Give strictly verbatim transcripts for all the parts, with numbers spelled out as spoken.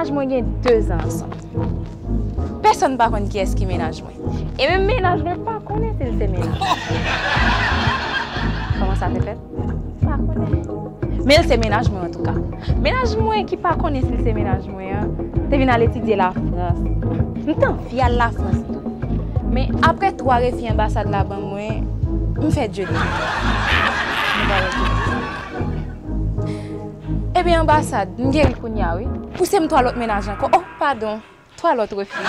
Mennaj mwen gen de zan ansanm. Pèsonn pa konn kiyès ki mennaj mwen. E menm mennaj mwen pa konnen si l se mennaj mwen. Kòman sa te fèt? Pa konnen. Men l se mennaj mwen antouka. Mennaj mwen ki pa konnen si l se mennaj mwen an, te vin al etidye Lafrans. M t anvi al Lafrans tou. Men apre twa refi anbasad la ban mwen, m fè djeni. M fè djeni. Ebyen, anbasad, m geri kounye a, wi. Pouse m twa lòt mennaj ankò. Oh, padon. Twa lòt refi.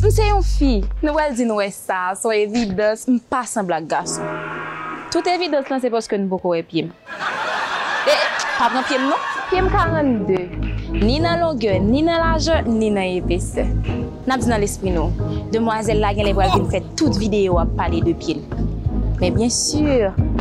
M se yon fi. Nou pral di nou wè sa, se yon evidans, m pa sanble ak gason. Tout evidans lan se paske n poko wè pye m. E, pa pran pye m non. Pye m karannde. Ni nan longè, ni nan lajè, ni nan epesè. N ap di nan lespri nou, demwazèl la genlè pral vin fè tout videyo ap pale de pye l. Men byen si,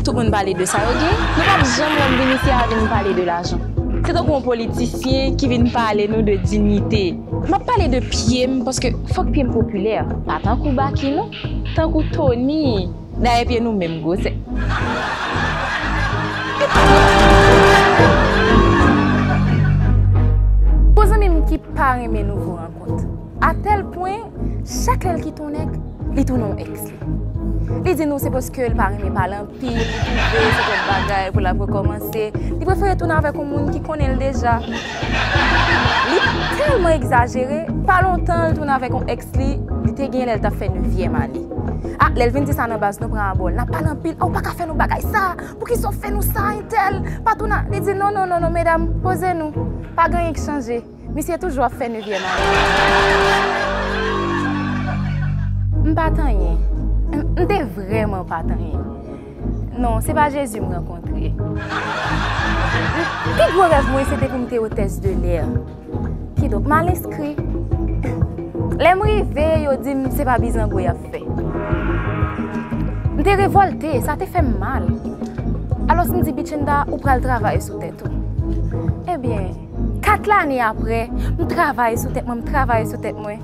tout moun pale de sa yo gen, nou p ap janm wè m vin isi a vin pale de lajan. Se tankou yon politisyen ki vin pale nou de diyite. M ap pale de pye m paske fòk pye m popilè. Pa tankou Baky non, tankou Tony. Dayè pye nou menm gwosè. Gon zanmi m ki pa renmen nouvo rankont. Atèl pwen, chak lè l kite yon nèg, li tounen yon èks li. Li di nou se paske l pa renmen pale anpil, li twouve se twòp bagay pou l ap rekòmanse. Li prefere tounen avèk yon moun ki konnen l deja. Li tèlman egzajere, pa lontan l tounen avèk yon èks li, li te gen lè l t ap fè nevyèm ane. A, lè l vin di sa nan baz, nou pran abò l. N ap pale anpil, a, ou pa ka fè nou bagay sa, poukisa w fè nou sa, entèl, pa tounen. Li di, non, non, non, non, medam, poze nou, pa gen anyen ki chanje. Misye toujou ap fè nevyèm ane. M pa t anyen. M, m te vrèman pa t anyen. Non, se pa Jezi m rankontre. Pi gwo rèv mwen, se te pou m te otès de lè. Kidonk, m al enskri. Lè m rive, yo di m se pa bizango y ap fè. M te revòlte, sa te fè m mal. Alòs, m di Bichenda, ou pral travay sou tèt ou. Ebyen, kat lane apre, m travay sou tèt mwen, m travay sou tèt mwen.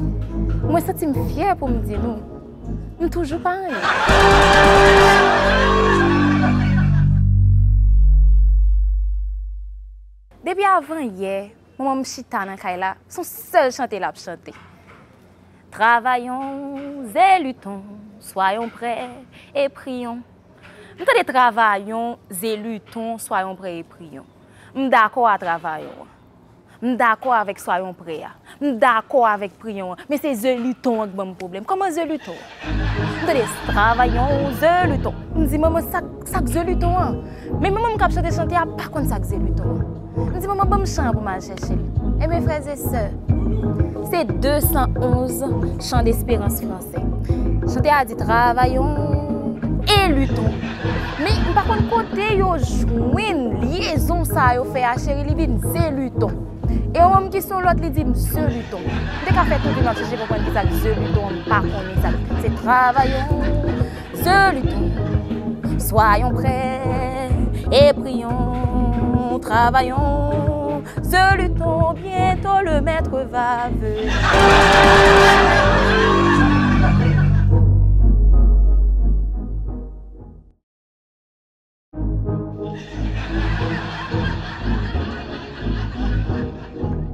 Mwen santi m fyè pou m di nou, m toujou pa anyen. Depi avan yè, manman m chita nan kay la, se yon sèl chante l ap chante. Travaillons et luttons, soyons prêts et prions. M tande travaillons et luttons, soyons prêts et prions. M dakò a travaillons an. M dakò avèk soyons prêts a. M dakò avèk prions an. Men se et luttons an k ban m pwoblèm. Kòman et luttons an? M tande travaillons et luttons. M di, manman, sa, sa k et luttons an? Men manman m k ap chante chante a pa konn sa k et luttons an. M di, manman, ban m chan an pou m al chèche l. Ebyen, frè e sè, se de san onz chan desperans fransè. Chante a di, travaillons et luttons. Men, m pa konn kote yo jwenn lyezon sa yo fè a, cheri, li vin et luttons. E yon manm ki sou lòt, li di m et luttons. M te ka fè tout vi m ap chèche konprann ki sa k et luttons an, m pa konnen sa. Se travaillons et luttons. Soyons prêts et prions, travaillons et luttons, bientôt le maître va venir.